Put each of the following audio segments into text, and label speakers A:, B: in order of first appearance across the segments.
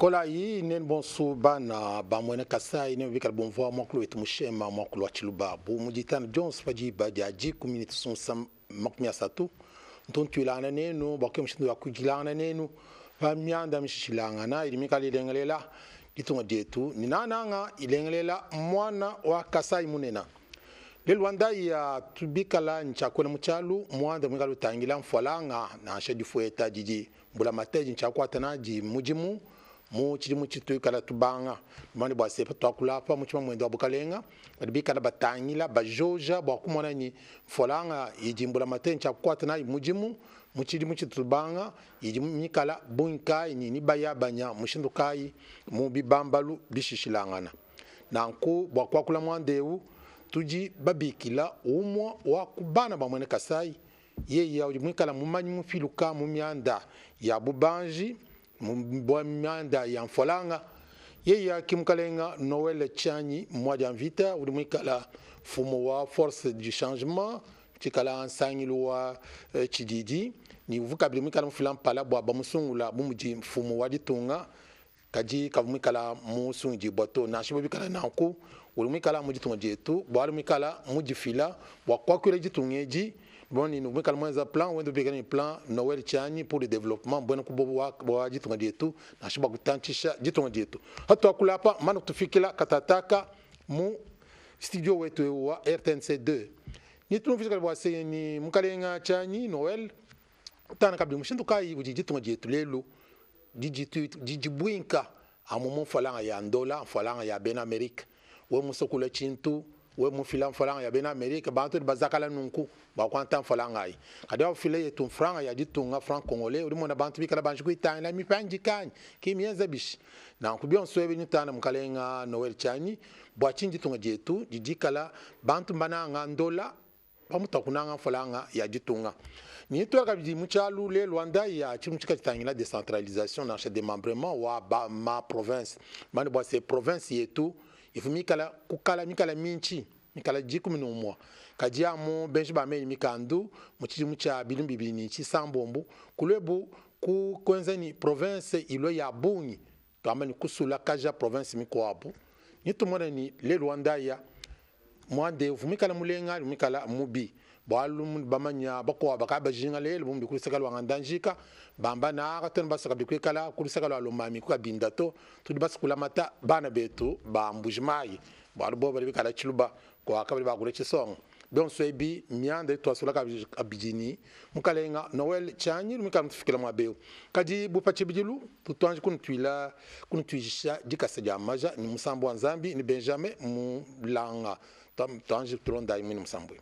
A: Kolayi nenu bonsu bana ba muena Kasai nenu bikala bumvua muakulu wetu mushema muakulu wa Tshiluba bu mu ditanu dionso pa diba dia dikumi ne tusunsa 30 ntu ntuilangana nenu bua kukeba mushindu wa kuyukilangana nenu pa mianda mishishilangana idi mikale ilengelela ditunga dietu ne nangananga ilengelela muana wa Kasai munena. Lelu wa ndaya tubikala ne tshia kuela mu tshialu muanda muikale utangila mfualanga nansha difueta didi mbulamatadi ne tshia kukuata nadi mudimu mu tshidimu tshituikala tubanga. Tumanye bua se, patuakula apa mu tshimamuende wa bukalenga, badi bikala batangila, bajoja bua kumona ni mfualanga idi mbulamatadi ne tshia kukuata nayi mudimu mu tshidimu tshitu tubanga idi mikala bungi kayi ne nibayabanya mushindu kayi mu bibambalu bishishilangana. Nanku bua kuakula muanda eu, tudi babikila umua wa ku bana ba muena Kasai, yeya udi muikala mumanyi mupiluka mu mianda ya bubanji, mu mianda ya mfualanga. Yeya ki mukalenga Noel Tshianyi Muadiamvita udi muikala mfumu wa Force du Changement, tshikala nsangilu wa tshididi ne uvua kabidi muikala mufila mpala bua bamusungula bu mudi mfumu wa ditunga. Kadi kavua muikala musungidibua to. Nansha bikala nanku, udi muikala mu ditunga dietu bualu muikala mudifila bua kuakuila ditunga edi ne muikala muenza plan wenda ubikila ne plan Noël Tshiani pour le développement buena ku bua ditunga dietu nansha bua kutantshisha ditunga dietu. Hatuakula apa mana kutufikila katataka mu studio wetu eu wa RTNC 2 ni tumvuija bua se ni mukalenga Tshiani Noël tana kabidi mushindu kayi udi ditunga dietu lelu didi buinka amu mu mfualanga ya ndola, mfualanga ya bena Amerika. We musukula tshintu, we mufila mfualanga ya bena Amerika, bantu badi bazakala nunku bua kuangata mfualanga ayi. Kadi wafila yetu mfranga ya ditunga, franc congolais, udi mona bantu bikala banji kuitangila mipandika anyi? Ki mienza bishi? Nanku bionso ebi nutana mukalenga Noel Tshiani, bua tshinyi ditunga dietu didikala bantu mbananga ndola Pamutu pa kunanga mfranga ya ditunga ne tuela kabidi mu tshialu lelu wa ndayi ya tshimu tshika tshitangila decentralisation nansha demembrement wa ba ma province mane bua se province yetu ivu mikala kukala mikala mintshi mikala dikumi ne umua kadi amu benji ba meyi mikandu mu tshidimu tshia bidimu bibidi ne tshisambombu kuluebu ku kuenza ni province ilue ya bungi tuamba ni kusulakaja province mikuabu ne tumona ni lelu wa ndaya muanda eu muikala mulenga anyi muikala mubi bualu bamanya bakuabu bakadi bajinga lelu bu mudi ku luseke lua Ngandanjika bamba ne, katuena basue kabidi kuikala ku luseke lua Lomami ku Kabinda to, tudi basue kulamata bana betu ba Mbuji-Mayi bualu bobu badi bikala tshiluba kuaka badi bakula tshisonga. Bionso ebi mmianda ituasula kabidi ne Mukalenga Noel Tshianyi muikala mutufikila muaba eu. Kadi bu pa tshibidilu tutuanji kunutuila kunutuisha dikasa dia maja ne musambu wa Nzambi ne Benjamin Mulanga. Tuanji tulondayi muine musambu eu.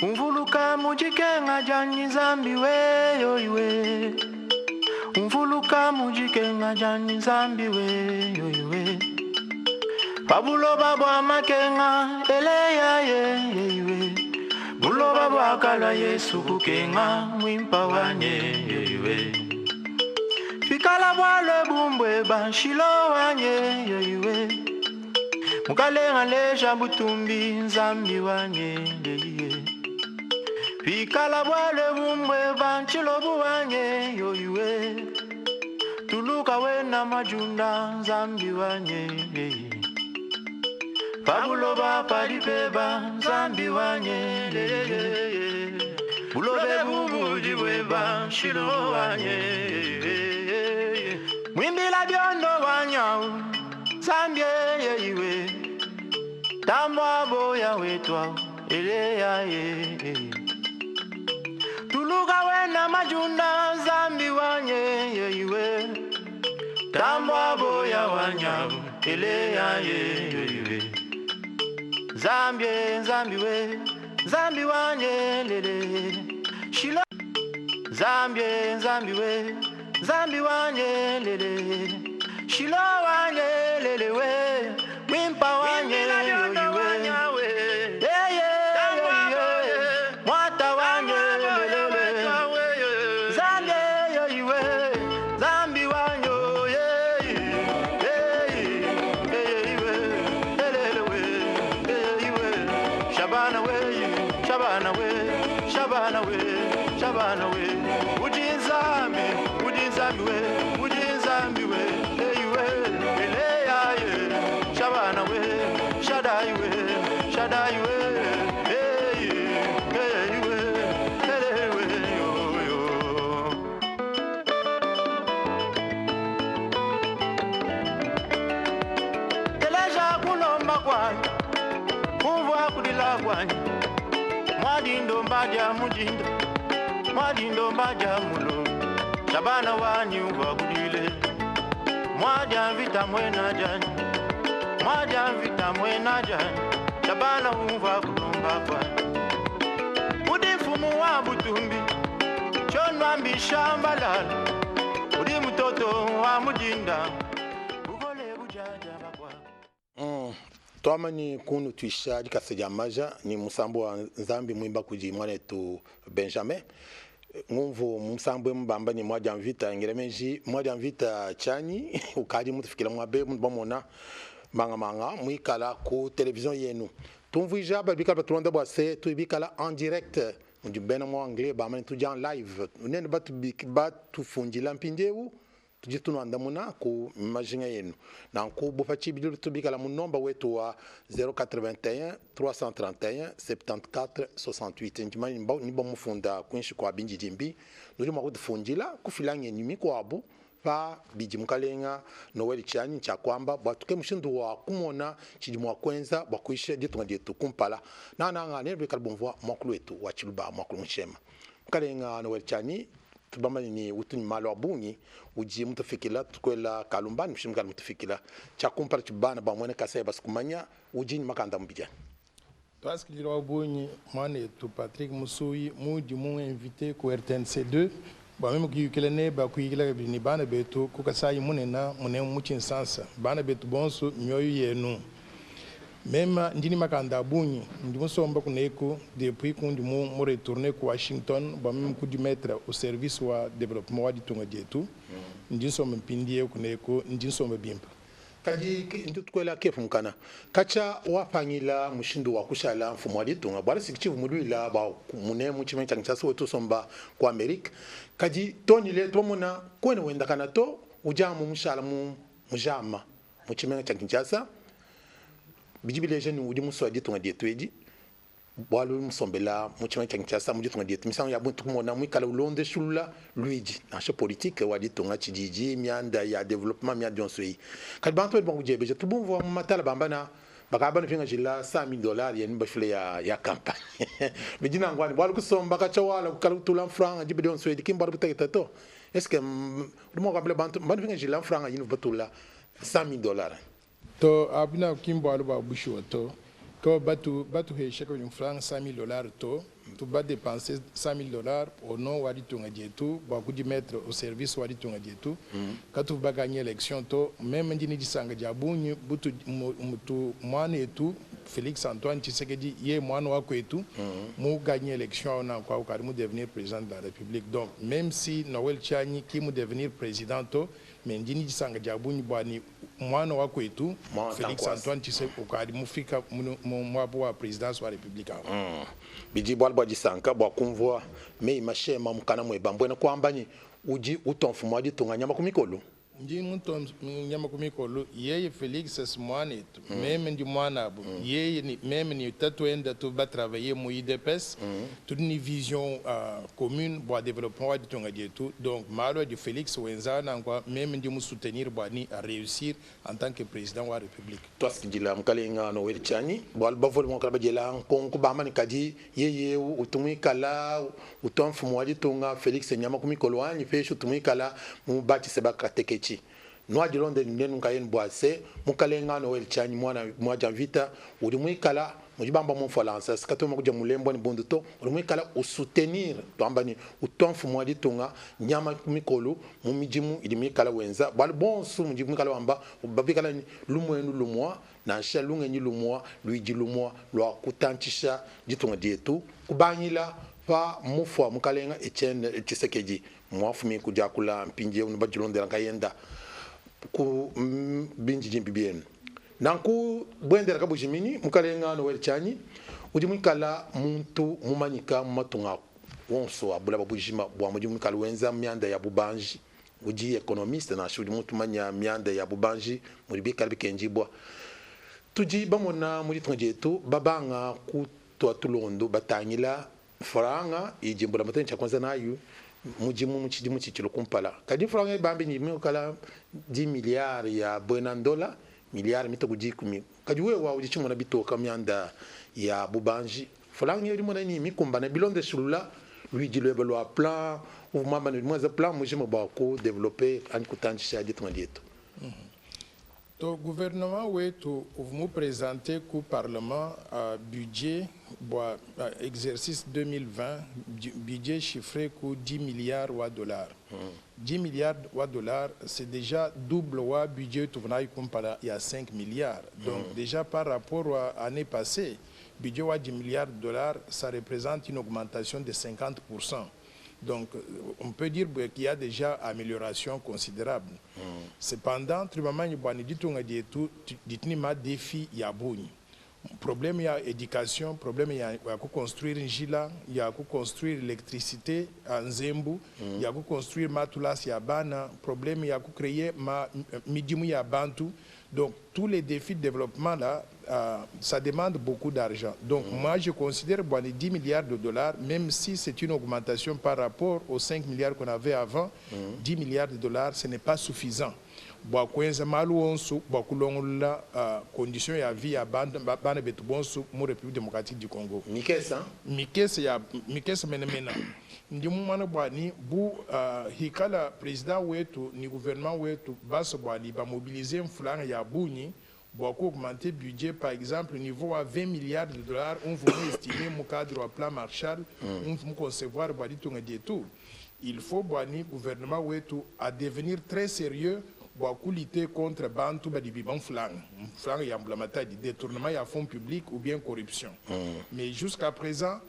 B: Umvuluka mu dikenga dianyi Nzambi we yoyiwe Umvuluka mu dikenga dianyi Nzambi we yoyiwe Pa buloba bua makenga eleya ye yeyiwe Buloba buakalua Yesu kukenga muimpa wanye yeyiwe Pikala bualu ebu mbueba nshilo wanye yeyiwe Mukalenga leja butumbi Nzambi wanye yeyiye Pikala bualu ebu mbueba ntshilobu wanye yoyiwe Tuluka wena majunda Nzambi wanye yeyiye Pa buloba padi peba Nzambi wanye lelele Buloba ebu budi bueba nshilo wanye Mwimbila biondo wanyau Nzambi yeiwe Tambwa boya wetwa eleya ye Tuluka wena majunda Nzambi wanye yeiwe Tambwa boya wanyau eleya ye yeiwe Nzambi Nzambi we Nzambi wanye lele Shilo Nzambi Nzambi we Nzambi wanye lele Shilo wanye lele we Mwimpa wanye yoyiwe Yeah yeah yeah Mwata wanye lele Nzambi yoyiwe Nzambi wanyo yeah yeah yeah. Shabana we, udi Nzambi, udi Nzambi we, udi Nzambi we, hey we, eleya ye, Shabana we, Shaddai we, Shaddai we, hey, hey we, hey we, yo yo. Teleja kulomba kwanyi, kumvua kudila kwanyi, mwadindo mbadia mujinda, mwadindo mbadia mulo, Shabana wanyi uvakudile, mwadia mvita mwena jani, mwadia mvita mwena jani, Shabana umva kulomba kwanyi. Udi mfumu wa butumbi, chonwa mbishambalala, udi mutoto wa mujinda, bukole bujaja bakwa.
A: Twamani kunu tuisha dikasa dia maja ni musambo wa Nzambi mwimba kudi mwanetu Benjamin. Ngumvu musambo mbamba ni mwadia mvita ngiremeji mwadia mvita chani ukadi mutufikira mwabe bamona manga manga mwikala ku television yenu. Tumvuija babikala batulonda bwa se tuibikala en direct ndi bena mu anglais bamani tuja en live nene batu batufundila mpindiewu tudi tunuandamuna ku majinga yenu. Nanku bupa tshibidilu tubikala mu nomba wetu wa 081 331 74 68. Ndima ni bamufunda kwinshi kwa bindidimbi nudi mua kutufundila kufila ngenyi mikuabu pa bidi mukalenga Noel Tshiani tshia kuamba bua tuke mushindu wa kumona tshidi mua kuenza bua kuisha ditunga dietu kumpala. Nananga ne bikala bumvua muakulu wetu wa Tshiluba, muakulu nshema. Mukalenga Noel Tshiani tubamanye ni utu ni malu a bungi udi mutufikila tukwela kalumbani mushindu kali mutufikila tshia kumpala tshibana ba mwene Kasai basikumanya udi ni makanda mubidi.
C: Twasikilila wa bungi mwanetu Patrick Musuyi mudi mu invité ku RTNC2 bua meme kuyukila ne bakuyikila kabidi ni bana betu ku Kasai munena mune mu Tshinsansa. Bana betu bonso mioyo yenu. Mema ndini makanda a bungi ndi musomba kuneku depuis kundi mu mu retourner ku Washington bua meme kudimettre au service wa développement wa ditunga dietu. Ndi nsomba mpindie kuneku ndi nsomba bimpe.
A: Kadi ndi tukwela kefu mukana kacha wapangila mushindu wa kushala mfumu wa ditunga bwala sikichivu mulwila ba mune mu chimene cha Kinshasa wetu somba ku Amerique. Kadi tonile twamona kwene wendakana to uja mu mushala mu mujama mu chimene cha Kinshasa. Bidi bileja ni udi muswa ditunga dietu edi bwalu musombela mu chimene cha Kinshasa mu ditunga dietu misango ya buntu kumona mwikala ulonde shulula luidi nansha politique wa ditunga tshididi mianda ya développement mianda yonso eyi. Kadi bantu badi bakujebeja tubumvua mu matala bambana bakaba nfinga jila $100,000 yenu bafile ya campagne. Bidi nangwani bwalu kusomba kacha wala kukala kutula franga dibidi yonso edi kimba kuteketa to. Est-ce que udi mua kuambila bantu bantu finga jila franga yinu batula $100,000?
C: To abina kimbwalu ba bushuwa to ko batu batu hesha ko franga $100,000 to tu ba dépenser $100,000 au nom wa ditunga dietu bua kudimettre au service wa ditunga dietu. Katu ba gagner élection to même ndini disanga dia bunyi butu mutu mwana etu Félix Antoine Tshisekedi ye mwana wa kwetu mu gagner élection na kwa ukari mu devenir président de la République. Donc même si Noël Tshiani qui mu devenir président to mais ndini disanga dia bunyi bua ni mwana wa kwetu
A: Mwana
C: Félix
A: tankwasi.
C: Antoine Tshisekedi ukari mufika mu mwabu wa présidence wa République awo.
A: Bidi bwali bwa disanka bwa kumvua mei mashema mukana mweba mbwena kwambani udi utomfu mfumu wa ditunga nyama ku mikolo.
C: Ndi muntu nyama ku mikolo yeye Félix si mwana etu. Meme ndi mwana abo. Yeye ni meme ni tatu enda tu ba travailler mu IDPS. Tudi ni vision commune bwa développement wa ditunga dietu. Donc malo di Félix wenza nangwa meme ndi mu soutenir bwa ni a réussir en tant que président wa République.
A: Twasikidila mukalenga Noël Tshiani bwali bavole mukala badiela nkonko bamani kadi yeye utumwikala utomfu wa ditunga Félix nyama ku mikolo anyi peshu utumwikala mu batise bakatekechi. Nwadilonde nenu nkayeni bwase mukalenga Noël Tshiani mwana mwaja mvita uri mwikala mujibamba mu Faransa sikatoma kuja mulembo ni bundu to uri mwikala usoutenir twamba ni utomfu mwa ditunga nyama ku mikolo mu mijimu idi mwikala wenza bwali bonsu mujimu mwikala wamba babikala ni lumwenu lumwa nansha lungenyi lumwa luidi lumwa lwa kutantisha ditunga dietu kubangila pa mufwa mukalenga Etienne Tshisekedi mwafumi kujakula mpindie unubajilondela nkayenda ku binji jimbi bienu. Nanku bwendera kabujimini mukalenga Noël Tshiani udi mwikala muntu mumanyika mu matunga wonso wa bulaba bujima bua mudimu muikale wenza mianda ya bubanji. Udi economiste nansha udi muntu manya mianda ya bubanji mudi bikale bikenjibua. Tudi bamona mu ditunga dietu babanga kutua tulondo batangila mfranga idi mbulamatadi ne tshia kuenza nayi mudimu mu tshidimu tshitshilua kumpala. Kadi mfranga eyi bambi ne mikala di milliards ya buena ndola, milliards mitue ku dikumi. Kadi wewa udi tshimona bitoka mianda ya bubanji, mfranga eyi udi mona ne mikumbane bilondeshilula luidi luebe lua plan uvua muamba ne udi muenza plan mujima bua ku developper anyi kutandisha ditunga dietu.
C: To gouvernement wetu uvua mu presenter ku parlement budget bua exercice 2020, budget chiffre ku 10 milliards wa dollars. 10 milliards wa dollars c'est dejà double wa budget utuvua nayi kumpala ya 5 milliards. Donc dejà par rapport wa annee passee, budget wa 10 milliards de dollars ça represente une augmentation de 50%. Donc on peut dire qu'il y a dejà amelioration considerable. Cependant tudi bamanye bua ne ditunga dietu didi ne ma defi ya bungi. Probleme ya education, probleme ya ku construire njila, ya ku construire electricite a nzembu, ya ku construire ma tulasa ya bana, probleme ya ku creer ma midimu ya bantu. Donc tous les defis de developpement la ça demande beaucoup d'argent. Donc moi je considère bua ne 10 milliards de dollars, meme si c'est une augmentation par rapport aux 5 milliards qu'on avait avant, 10 milliards de dollars ce n'est pas suffisant bua kuenza malu onso bua kulongolola condition ya vie ya bana betu bonso mu Republique democratique du Congo.
A: Mikese?
C: Mikese ya mikese menemena. Ndi mumana bua ni bu hikala president wetu ni gouvernement wetu basua bua ni ba mobiliser mfulanga ya bungi bua ku augmenter budget, par exemple niveau wa 20 milliards de dollars umvua mu estimer mu cadre wa plan Marshall umvua mu concevoir bua ditunga dietu, il faut bua ni gouvernement wetu a devenir très serieux bua ku lutter contre bantu badi biba mfulanga, mfulanga ya mbulamatadi, detournement ya fonds publics ou bien corruption. Mais jusqu'à présent,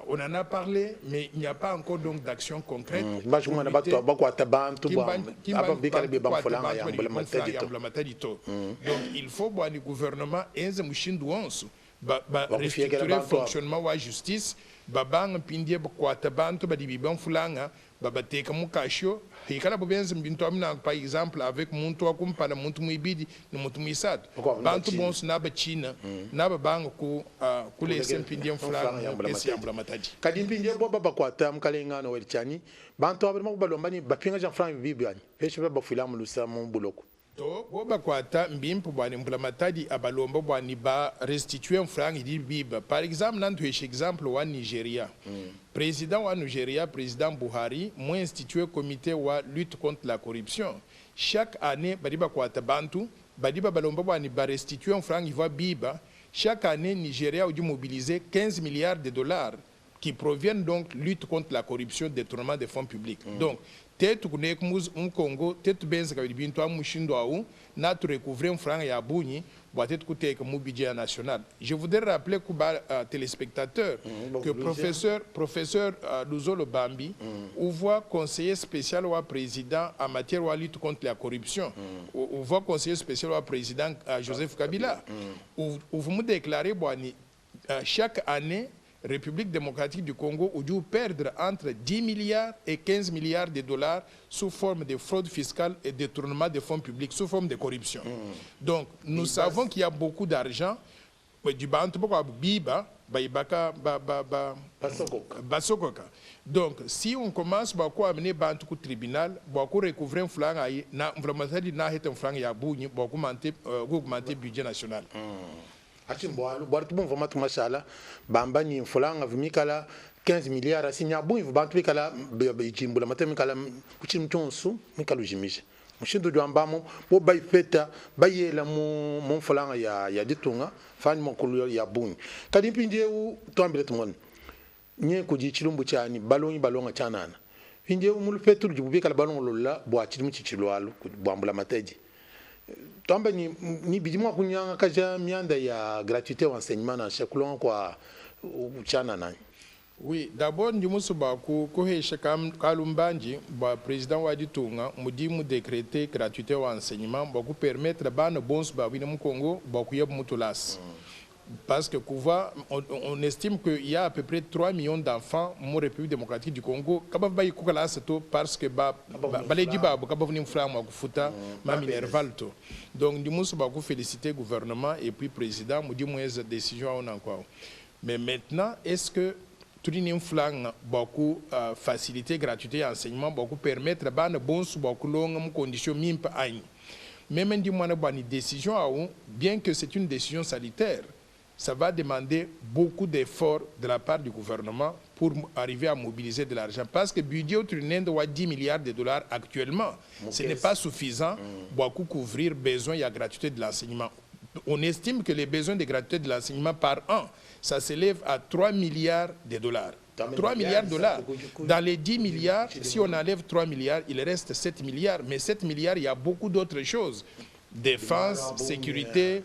C: on en a parlé, mais il n'y a pas encore donc d'action concrète.
A: Bajumana bato bakwata bantu bwa aba bikale biba mfulanga ya mbulamatadi
C: to. Donc il faut bua ni gouvernement enze mushindu wonso ba, ba restructurer fonctionnement wa justice, babanga mpindie bakwata bantu badi biba mfulanga, babateka mu kasho hikala bo benza bintu amina, par exemple avec muntu wa kumpala, muntu muibidi ni muntu muisatu, bantu bonso naba china naba banga ku kulesa mpindie mfulanga mu kesi ya mbulamatadi.
A: Kadi mpindie bo babakwata mukalenga Noel Tshiani, bantu aba barimo kubalomba ni bapingaja mfulanga bibi anyi peshi babafuila mu lusa mu buloko.
C: To bo bakwata mbimpe bua ne mbulamatadi abalomba bua ne ba restituer mfranga idi biba. Par exemple, nantueshe exemple wa Nigeria. President wa Nigeria, President Buhari, mu instituer comite wa lutte contre la corruption. Chaque annee badi bakuata bantu, badi babalomba bua ne ba restituer mfranga ivua biba. Chaque annee Nigeria udi mobiliser 15 milliards de dollars qui proviennent donc lutte contre la corruption, detournement des fonds publics. Donc, tetu kuneku mu Congo, tetu benza kabidi bintu amu mushindu au, na tu recouvrer mfranga ya bungi bua tetu kuteka mu budget national. Je voudrais rappeler ku ba téléspectateurs que professeur Luzolo Bambi uvua conseiller spécial wa président en matière wa lutte contre la corruption. Uvua conseiller spécial wa président Joseph Kabila. Uvua mu déclarer bua ni chaque année République démocratique du Congo a dû perdre entre 10 milliards et 15 milliards de dollars sous forme de fraude fiscale et détournement de fonds publics, sous forme de corruption. Donc, nous savons qu'il y a beaucoup d'argent. Mais du bantu boko biba, ba ibaka, ba, ba, ba,
A: Basokoka.
C: Basokoka. Donc, si on commence par quoi amener bantu au tribunal, ba ko recouvrer un flanc ayi, na, vraiment, ça dit, na het un flanc ya bunyi, ba ko augmenter budget national.
A: Achi mbwalu, bwalu tubumva matu mashala, bamba ni mfulanga vimikala 15 milliards asi nyabunyi bantu bikala, be, be, ichimbula mate mikala, kuchi mchonsu, mikala ujimije. Mushindu jwambamo, bo baipeta, bayela mu mfulanga ya ditunga, fani mokulu ya bunyi. Kadi mpindie u tuambile tumone. Nye kuji chilumbu chani, balongi balonga chanana. Mpindie u mulupetu lujibubikala balongo lola, bwa chidimu chichilwalu, bwambula mateji. Twamba ni bidi mwa kunyanga kaja mianda ya gratuité wa enseignement na chakulonga kwa uchana nani.
C: Oui, d'abord ndi musuba ku kuhesha kalumbanji ba président wa ditunga mudi mu décréter gratuité wa enseignement ba ku permettre bana bonso ba bina mu Congo ba kuya mutulasi. Parce que kuvua, on estime qu'il y a à peu près 3 millions d'enfants mu République démocratique du Congo kabavua bayi ku kalasa to parce que ba baledi babu kabavua ne mfranga mua kufuta ma minerval to. Donc ndi musue bua ku feliciter gouvernement et puis president mudi muenza decision au nanku au. Mais maintenant est-ce que tudi ne mfranga bua ku faciliter gratuite ya enseignement bua ku permettre bana bonso bua kulonga mu condition mimpe anyi? Meme ndi muana bua ne decision au bien que c'est une decision salutaire, ça va demander beaucoup d'efforts de la part du gouvernement pour arriver à mobiliser de l'argent. Parce que budget utudi nende wa 10 milliards de dollars actuellement, ce n'est pas suffisant bua ku couvrir besoin ya gratuite de l'enseignement. On estime que les besoins de gratuité de l'enseignement par an, ça s'élève à 3 milliards de dollars. 3 milliards de dollars. Dans les 10 milliards, si on enlève 3 milliards, il reste 7 milliards. Mais 7 milliards, il y a beaucoup d'autres choses. Défense, sécurité,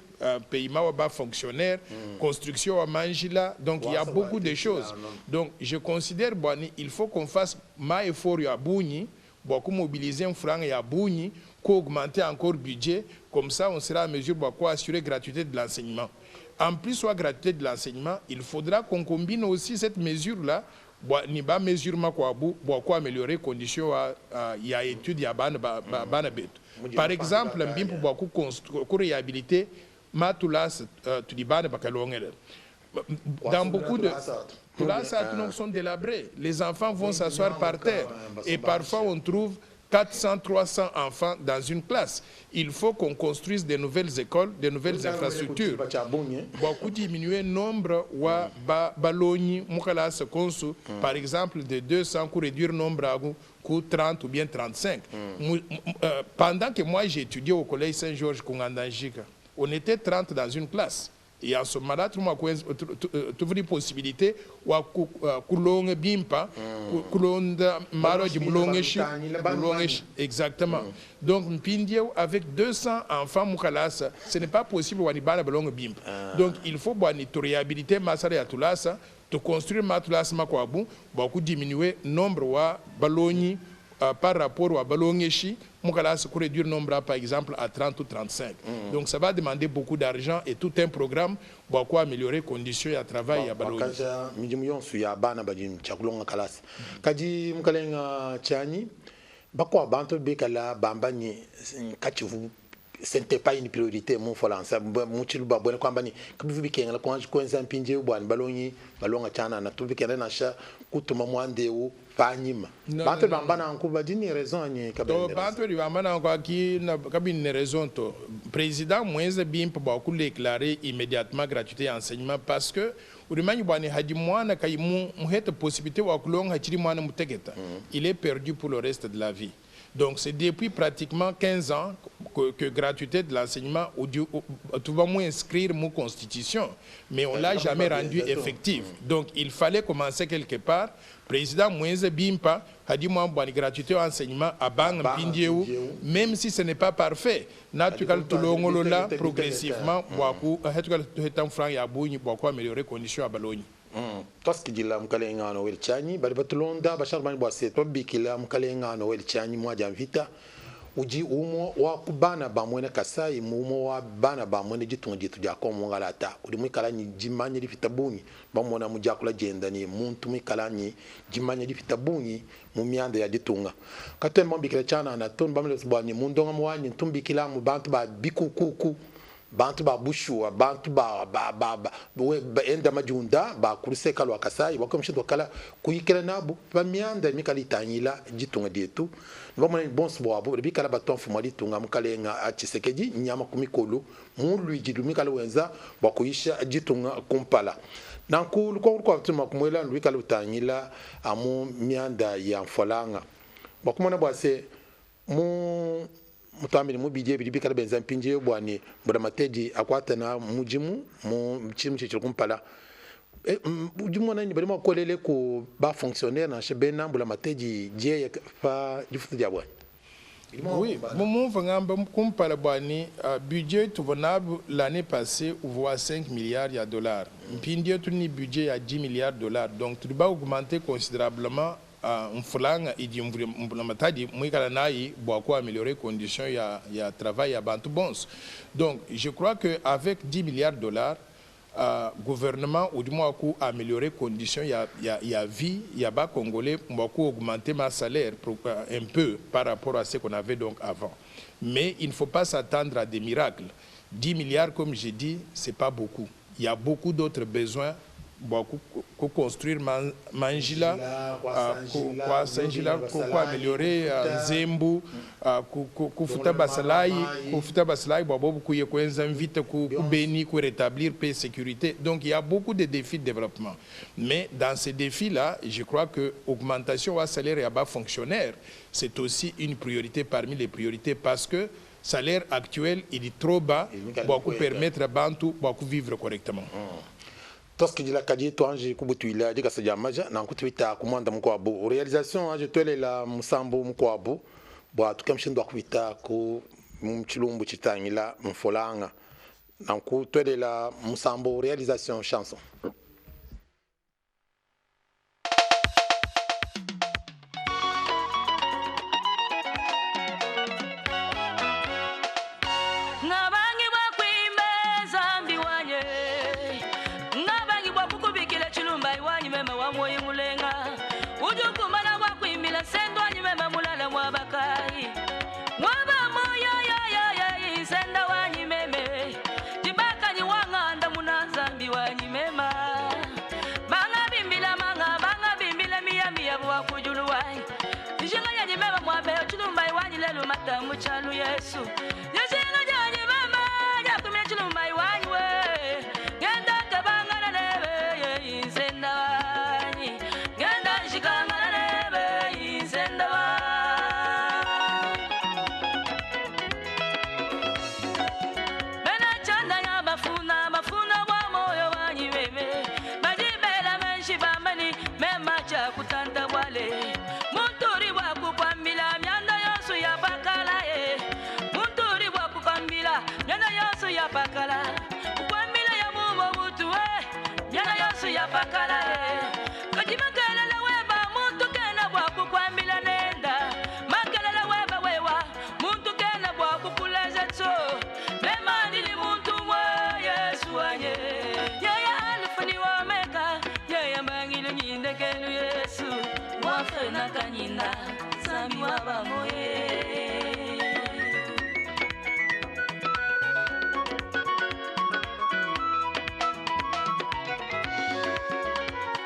C: paiement wa fonctionnaire, construction à Manjila. Donc il y a beaucoup de choses. Donc je considère, bua ne, il faut qu'on fasse ma effort ya bungi, bua ku mobiliser mfranga ya bungi, ku augmenter encore budget, comme ça on sera à mesure bua ku assurer gratuité de l'enseignement. En plus wa gratuité de l'enseignement, il faudra qu'on combine aussi cette mesure-là bua ne ba mesure makuabu bua ku améliorer condition wa ya etude ya bana ba, ba, bana betu. Par exemple, mbimpe bua ku ku réhabiliter ma tulasa tudi bana bakalongela. Dans beaucoup de tulasa qui sont délabrés, les enfants vont s'asseoir par terre et parfois on trouve 400, 300 enfants dans une classe. Il faut qu'on construise de nouvelles écoles, de nouvelles infrastructures. Bua ku diminuer nombre wa ba balongi mu kalasa konso, par exemple de 200 ku réduire nombre agu ku 30 ou bien 35. Pendant que moi j'ai étudié au collège Saint-Georges ku Ngandajika, on était 30 dans une classe. Et en ce moment-là, tu as une possibilité wa kulonga bimpa, kulonda maro di mulongeshi, mulongeshi, exactement. Donc mpindieu avec 200 enfants mu kalasa, ce n'est pas possible wani bana balonga bimpa. Donc il faut bua ne tu réhabiliter masala ya tulasa, tu construire ma tulasa makuabu, bua ku diminuer nombre wa balongi par rapport wa balongeshi mu kalasa, ku réduire nombre par exemple à 30 ou 35. Donc ça va demander beaucoup d'argent et tout un programme bua ku améliorer conditions ya travail ya balongi.
A: Bakaja midimu yonso ya bana badi tshia kulonga kalasa. Kadi mukalenga tshianyi bakua bantu bikala bamba ne katshivu ce n'était pas une priorité mu Faransa mu tshiluba buena kuamba ne kabivu bikengela kuanji kuenza mpindieu bua ne balongi balonga tshianana to bikengela nansha kutuma muanda eu panyima. Bantu bamba nanku badi ne raison anyi kabena
C: To
A: ne raison?
C: Bantu badi bamba nanku aki kabena ne raison to. President muenze bimpe bua ku declarer immediatement gratuite ya enseignement parce que udi manye bua ne hadi muana kayi muhete possibilite wa kulonga hatshidi muana muteketa, il est perdu pour le reste de la vie. Donc c'est depuis pratiquement 15 ans que gratuité de l'enseignement, tu vas moins inscrire mon constitution, mais on l'a jamais rendu effective. Donc il fallait commencer quelque part. Président muenze bimpe hadi moi bon gratuité enseignement à bang mpindieu, même si ce n'est pas parfait. Naturellement tulongolola progressivement bua ku hatukal tuhetam franc ya bunyi bua ku améliorer conditions ya balongi.
A: Tuasakidila mukalenga Noel Tshianyi badi batulonda bashale bamanye bua se twabikila mukalenga Noel Tshianyi muadia mvita udi umue wa ku bana ba muena Kasai umue wa bana ba muena ditunga dietu dia Congo mungalata udi muikala ne dimanya dipita bungi bamona mu diakula dienda ne muntu muikala ne dimanya dipita bungi mu mianda ya ditunga. Katuena bamubikila tshianana to, bamanye bua ne mu ndongamu wanyi ntu mbikilamu bantu ba bikukuku bantu ba bushuwa, bantu ba, ba, ba, ba, we, ba, enda madiunda ba ku luseka lua Kasai, bua mushindu wa kala kuyikila nabu pa mianda mikala itangila ditunga dietu. Bamona bonso buabu badi bikala batua mfumu wa ditunga mukalenga a Tshisekedi nyama ku mikolu mu luidi lumikala wenza bua kuyisha ditunga kumpala. Nanku lukonko lukuabu tudi mua kumuela luikala lutangila amu mianda ya mfualanga bua kumona bua se mu Mutuambile mu bidi ebi bikala benza mpindieu bua ne mbulamatedi akuate na mudimu mu tshidimu tshidi kumpala. Udi mumona ne badi mua kuelele ku ba fonctionnaire nansha bena mbulamatedi dieya pa difutu diabu anyi?
C: Oui, bu mumvua ngamba kumpala bua ne budget tuvua nabu l'annee passee uvua wa 5 milliards ya dollars. Mpindieu tudi ne budget ya 10 milliards dollars donc tudi ba augmenter considerablement mfulanga idi mbulamatadi muikala nayi bua ku ameliorer condition ya travail ya bantu bonso. Donc je crois que avec 10 milliards de dollars, Gouvernement udi mua ku ameliorer condition ya, ya, ya vie ya ba congolais mua ku augmenter ma salaire un peu par rapport à ce qu'on avait donc avant. Mais il ne faut pas s'attendre à des miracles. 10 milliards comme j'ai dit, c'est pas beaucoup. Il y a beaucoup d'autres besoins bua ku construire manjila, kuasa njila, ku ameliorer nzembu, kufuta basalayi, kufuta basalayi bua bobu kuya kuenza mvita ku Beni, ku rétablir paix et sécurité. Donc il y a beaucoup de défis de développement. Mais dans ces défis-là, je crois que augmentation wa salaire ya ba fonctionnaire, c'est aussi une priorité parmi les priorités parce que salaire actuel il est trop bas bua ku permettre bantu bua ku vivre correctement.
A: Tuasakidila kadi tuanji kubutuila dikasa dia maja nanku tuita ku muanda mukuabu realisation anji tuelela musambu mukuabu bua tuke mushindu wa kuita ku tshilumbu tshitangila mfolanga nanku tuelela musambu realisation chanson.
D: Ngabangi bua kuimba Nzambi wanyi, ngabangi bua kukubikila tshilumba wanyi meme wa moyi mulenga, udi ukumbana bua kuimbila nsendo wanyi meme mulala muaba kayi, muaba moyo yo yo yo nsenda wanyi meme, dibakanyi wanganda muna Nzambi wanyi mema, banga bimbila manga banga bimbila miya miya bua kujulu wanyi, dijinga yanyi meme muabe tshilumba wanyi lelu matamu tshalu Yesu, dijinga janyi meme jakumina tshilumba wanyi we, ngenda kabangana nebe ye insenda wanyi, ngenda nshikangana nebe insenda wanyi. Bena chanda ya bafuna bafuna bwa moyo wanyi meme, badi bela menshi bamani mema cha kutanta bwale, munturi bwa kukwambila myanda yosu ya pakala ye, munturi bwa kukwambila myanda yosu ya pakala, kukwambila ya mumo butu we, myanda yosu ya pakala ye, kadi makelele weba muntu kena bwa kukwambila nenda, makelele weba wewa muntu kena bwa kukuleza tso, mema ndili muntu mwe Yesu wanye, yeye Alfa ni Omega, yeye mbangilu nyindekelu Yesu, wafena kanyina Nzambi wa bamoye.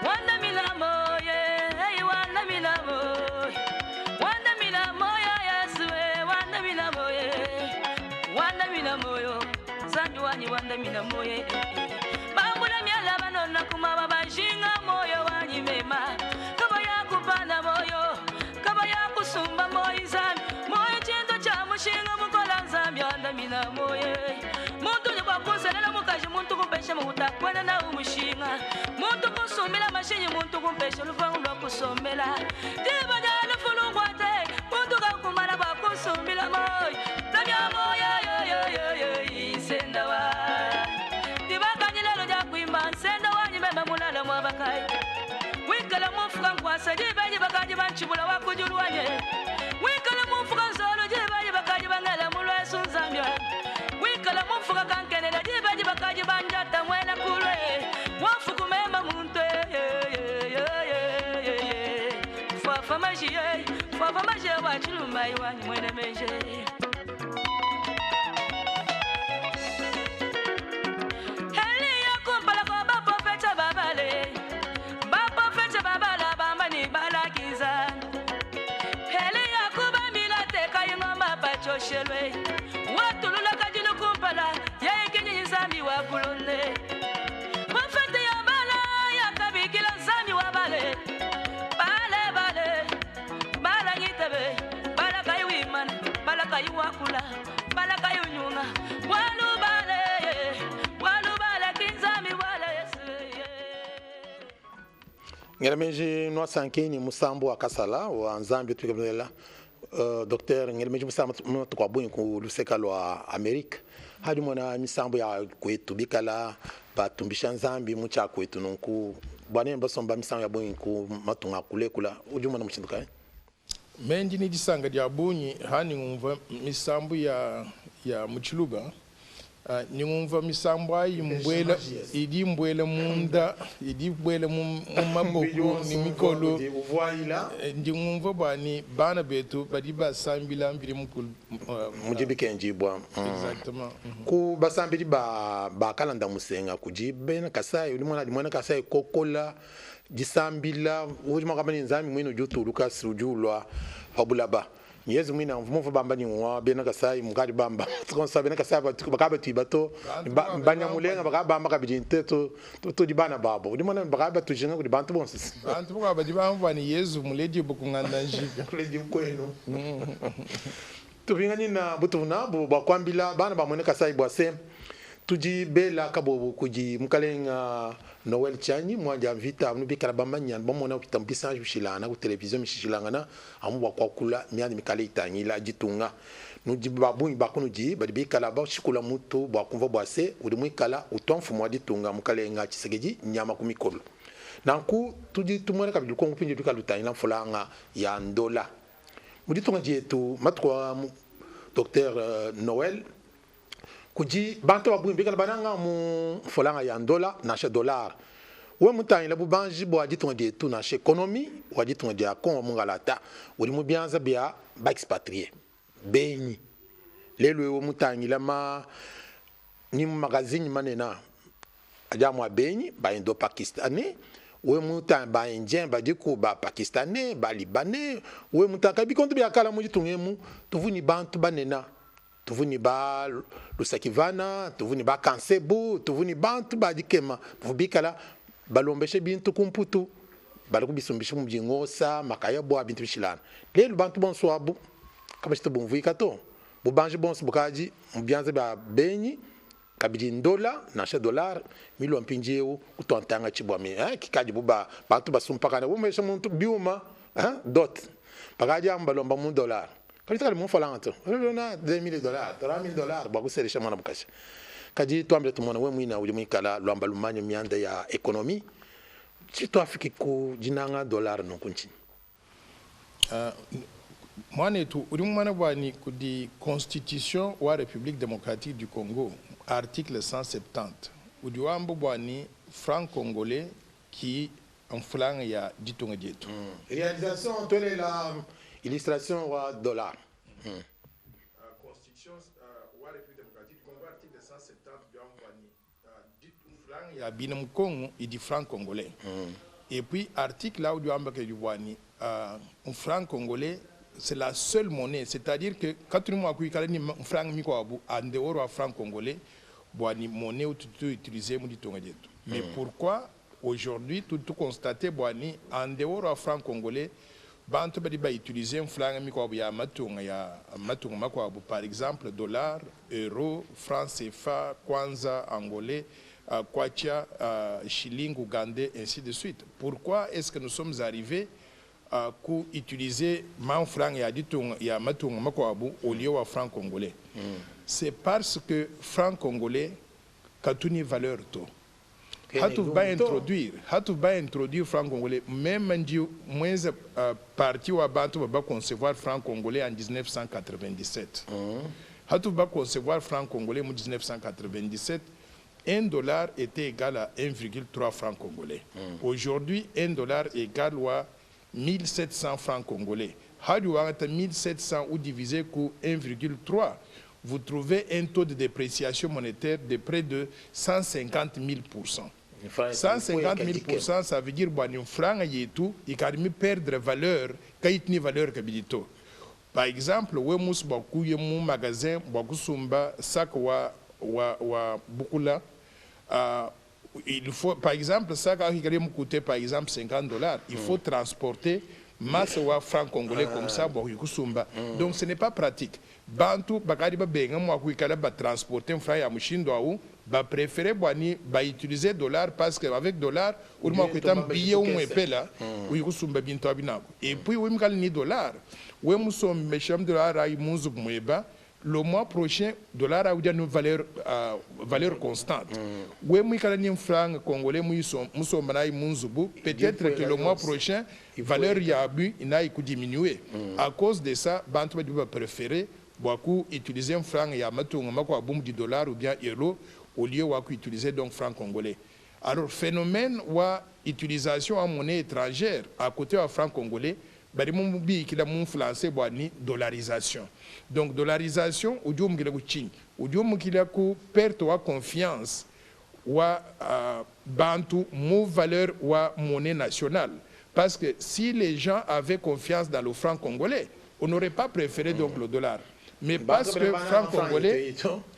D: Wanda mina moye, hey, wanda mina moye. Wanda mina moye, Yesu, hey, wanda mina moye. Wanda mina moyo, Nzambi wanyi wanda mina moye. Bambula myala banona kumaba bajinga moyo wanyi mema. Kaba yakupana moyo, kaba yakusumba moyo Nzambi. Moyo chintu cha mushinga mukola Nzambi wanda mina moye. Muntu ni kwa kuselela mukaji, muntu kumpesha mukuta kwenda na umushinga. Muntu kusumbila mashinyi, muntu kumpesha luvangu lwa kusombela. Diba dia lufu lungwate, muntu kakumana kwa kusumbila moyo. Tabia moyo, yo, yo, yo, yo, insenda wa. Diba kanyilelo dia kuimba, nsenda wanyi meme mulala mwa bakai. Wikala mufuka nkwasa, diba diba kaji banchibula wa kujulwanye. Wikala mufuka nzolo, diba diba kaji bangela mulwesu nzambia. Wikala mufuka kankenela, diba diba kaji banjata mwena kulwe. Wafuku mema muntu, ye, ye, ye, ye, ye, ye. Fafa maji, ye, fafa maji wa chilumba iwanyi mwene meje. Eliya kumpala kwa baprofeta babale, baprofeta babala bambani balakiza. Eliya kubambila teka ingoma pachoshelwe. Watulula kajilu kumpala, yeye kinyi nzambi wa kulunde. Profeta ya bala, ya kabikila nzambi wa bale. Bale, bale, bala ngitebe, bala kayi wimana, bala kayi wakula, bala kayi unyunga. Walu bale, walu bale kinzambi wala Yesu.
A: Ngelemeji nwasankeni musambu wa kasala wa nzambi tukamela. Docteur ngelemeji musambu tukwa ku luseka lwa Amerika. Hadi mona misambu ya kwetu bikala batumbisha nzambi mucha kwetu nunku bwane basomba misambu ya bungi ku matunga kule kula udi mona mushindu kai?
C: Mendi ni disanga dia bungi hani ngumva misambu ya muchiluba. Ndi ngumvua misambu ayi mbuela, idi imbuela munda, idi ibuela mu maboko ne mikolo. Ndi ngumvua bua ne bana betu badi basambila Mvidi Mukulu.
A: Mudi bikengedibua.
C: Exactement.
A: Ku basambidi ba ba kalanda musenga kudi bena Kasai, udi muena muena Kasai kokola disambila, udi mua kuamba ne Nzambi muine udi utuluka si udi ulua pa bulaba. Yezu muine mvua mumvue bamba ne ngua bena Kasai mukadi bamba konsa bena Kasai bakabatuiba to Banyamulenga bakabamba kabidi ntetu tudi bana babo udi mona bakabatujinga kudi bantu bonso.
C: Bantu bakuabu badi bamvua ne Yezu muledibue ku nganda njika.
A: Muledibue kuenu. Tupinganyina butuvu nabu bua kuambila bana ba muena Kasai bua se tudi bela kabobu kudi mukalenga Noel Tshianyi muandia mvita anu bikala bamanya bamona upita mu bisanji bishilangana ku television mishishilangana amu bua kuakula mianda mikale itangila ditunga. Nudi ba bungi ba kunudi badi bikala bashikula mutu bua kumvua bua se udi muikala utua mfumu wa ditunga mukalenga Tshisekedi nyama ku mikolo. Nanku tudi tumuena kabidi lukonko mpindieu luikala lutangila mfulanga ya ndola mu ditunga dietu matuku a Docteur Noel. Kudi bantu ba bungi bikala bananga mu mfulanga ya ndola nansha dollar. Wewe mutangila bubanji bua ditunga dietu nansha economie wa ditunga dia Congo mungalata udi mu bianza bia ba expatries, benyi. Lelu eu mutangila ma ni mu magazine manene adi amu a benyi ba indo-pakistanais, wewe mutangila ba indien badiku, ba pakistanais, ba libanais, wewe mutangila bikondo bia kala mu ditunga emu tuvua ne bantu banene. Tuvua ne ba Lusakivana, tuvua ne ba Kansebu, tuvua ne bantu ba dikema bavua bikala balombesha bintu ku Mputu, balua kubisumbisha bu mudi ngosa, makayabua, bintu bishilangane. Lelu bantu bonso abu kabatshitu bumvuika to. Bubanji buonso bukadi mu bianza bia benyi, kabidi ndola nansha dollar milua mpindieu kutua ntanga tshibua mi hein, kikadi bu ba bantu basumpakana bumesha muntu biuma hein, dot bakadi amu balomba mu dollar kadi kadi mu mfalanga to na 2000 dollars 3000 dollars bua kuselesha mwana mukaji. Kadi tuambile tumona we muina udi muikala luamba lumanya mianda ya economie tshituafiki ku dinanga dollar nunku ntshinyi?
C: Muanetu, udi mumane bua ne kudi constitution wa Republique democratique du Congo, article 170 udi wamba bua ne franc congolais ki mfranga ya ditunga dietu.
A: Realisation tuelela illustration wa dollar.
C: Constitution wa Republique democratique du Congo article 170 udi wamba bua ne Franc ya bina mu Congo idi franc congolais. Et puis article là udi wamba ke bua ne franc congolais c'est la seule monnaie, c'est-à-dire que katudi mua kuikala ne franc mikuabu en dehors wa franc congolais bua ne monnaie ututu tu utiliser mu ditunga dietu. Mais pourquoi aujourd'hui tudi tu constater bua ne en dehors wa franc congolais bantu badi ba utiliser mfranga mikuabu ya matunga ya matunga makuabu, par exemple dollar, euro, franc CFA, kwanza angolais, kwacha, shilling ougandais, ainsi de suite. Pourquoi est-ce que nous sommes arrivés à ku utiliser mfranga ya ditunga ya matunga makuabu au lieu wa franc congolais? C'est parce que franc congolais katuni valeur to. Hatu ba introduire franc congolais même ndi moins parti wa bantu ba concevoir franc congolais en 1997. Hatu ba concevoir franc congolais en 1997, 1 dollar était égal à 1,3 franc congolais. Aujourd'hui, 1 dollar égal à 1700 francs congolais. Hadu wangata 1700 ou divisé pour 1,3, vous trouvez un taux de dépréciation monétaire de près de 150 000%. 150 000%, ça veut dire que franc yetu ikadi perdre valeur, kayitini valeur kabidi to. Par exemple, we musu bakuye mu magasin bakusumba sac wa bukula, il faut, par exemple, sac qui me coûter par exemple 50 $, il faut transporter masse wa franc congolais comme ça bwa kusumba. Donc ce n'est pas pratique. Bantu bakadi babenga mwa kuikala ba transporter franc ya mushindo au ba préférer bwani ba utiliser dollar, parce que avec dollar uri mwa kuita billet umwe pela uyikusumba bintu abinako. Et puis wimkali ni dollar, we musombe sham dollar ay munzu mweba, le mois prochain dollar a une valeur constante. We mwikala ni franc congolais musomba na munzubu, peut-être que le mois prochain valeur ya bu ina diminuer. À cause de ça, bantu badi ba préférer bua ku utiliser franc ya matunga makuabu bu mudi dollar ou bien euro au lieu wa ku utiliser donc franc congolais. Alors phénomène wa utilisation en monnaie étrangère à côté wa franc congolais badi mubikila mu français bua ni dollarisation. Donc dollarisation udi umukila ku tshinyi? Udi umukila ku perte wa confiance wa bantu mu valeur wa monnaie nationale. Parce que si les gens avaient confiance dans le franc congolais, on n'aurait pas préféré donc le dollar. Mais parce que franc congolais,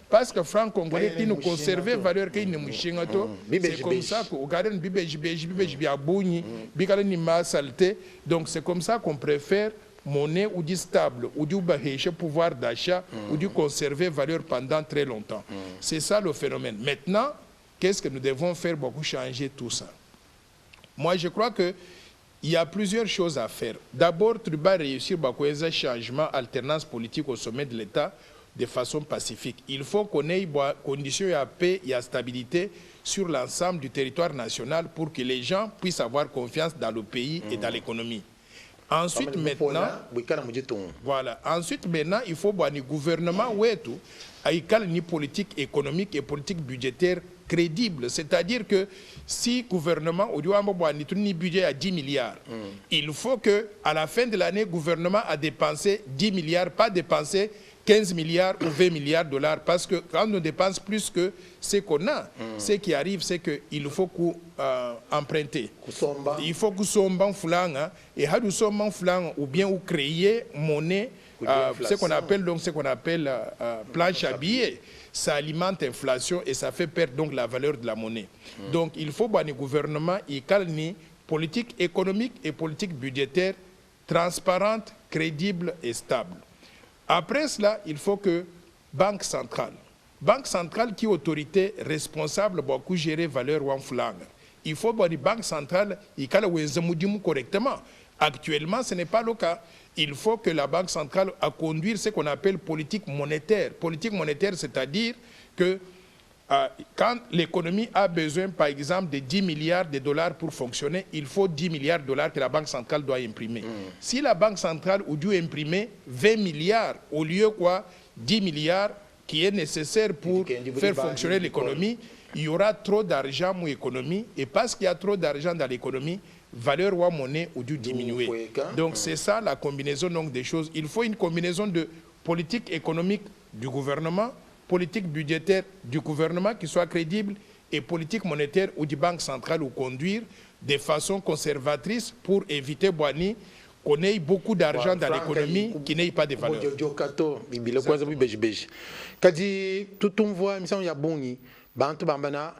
C: parce que franc congolais qui nous conservait valeur qui nous mushinga to, c'est comme ça que ukaren bibeji beji bibeji bia bunyi bikale ni ma saleté. Donc c'est comme ça qu'on préfère monnaie ou dit stable ou du baheshe pouvoir d'achat ou du conserver valeur pendant très longtemps. C'est ça le phénomène. Maintenant, qu'est-ce que nous devons faire pour changer tout ça? Moi, je crois que il y a plusieurs choses à faire. D'abord, tu vas réussir à changement, alternance politique au sommet de l'État de façon pacifique. Il faut qu'on ait une condition à paix et à stabilité sur l'ensemble du territoire national pour que les gens puissent avoir confiance dans le pays et dans l'économie. Ensuite, maintenant, voilà. Ensuite, maintenant, il faut que le gouvernement ait une politique économique et politique budgétaire crédible. C'est-à-dire que si le gouvernement a un budget à 10 milliards, il faut que à la fin de l'année, le gouvernement a dépensé 10 milliards, pas dépensé 15 milliards ou 20 milliards de dollars, parce que quand on dépense plus que ce qu'on a, ce qui arrive, c'est qu'il faut qu'on emprunter. Il faut qu'on somba fulanga, et hadu somba fulanga, ou bien ou créer monnaie, ce qu'on appelle donc ce qu'on appelle planche à billets. Ça alimente l'inflation et ça fait perdre donc la valeur de la monnaie. Donc il faut que le gouvernement il calme politique économique et politique budgétaire transparente, crédible et stable. Après cela, il faut que Banque centrale, Banque centrale qui est autorité responsable pour gérer valeur ou flanga. Il faut que la Banque centrale il calme correctement. Actuellement, ce n'est pas le cas. Il faut que la Banque centrale a conduire ce qu'on appelle politique monétaire. Politique monétaire, c'est-à-dire que quand l'économie a besoin, par exemple, de 10 milliards de dollars pour fonctionner, il faut 10 milliards de dollars que la Banque centrale doit imprimer. Si la Banque centrale a dû imprimer 20 milliards au lieu quoi 10 milliards qui est nécessaire pour faire fonctionner l'économie, il y aura trop d'argent dans l'économie. Et parce qu'il y a trop d'argent dans l'économie, valeur ou monnaie ou dû diminuer. Donc c'est ça la combinaison donc, des choses. Il faut une combinaison de politique économique du gouvernement, politique budgétaire du gouvernement qui soit crédible et politique monétaire ou du banque centrale ou conduire de façon conservatrice pour éviter Boani qu'on ait beaucoup d'argent dans l'économie qui n'ait pas de valeur.
A: Kadi tutumvwa misango ya bungi bantu bambana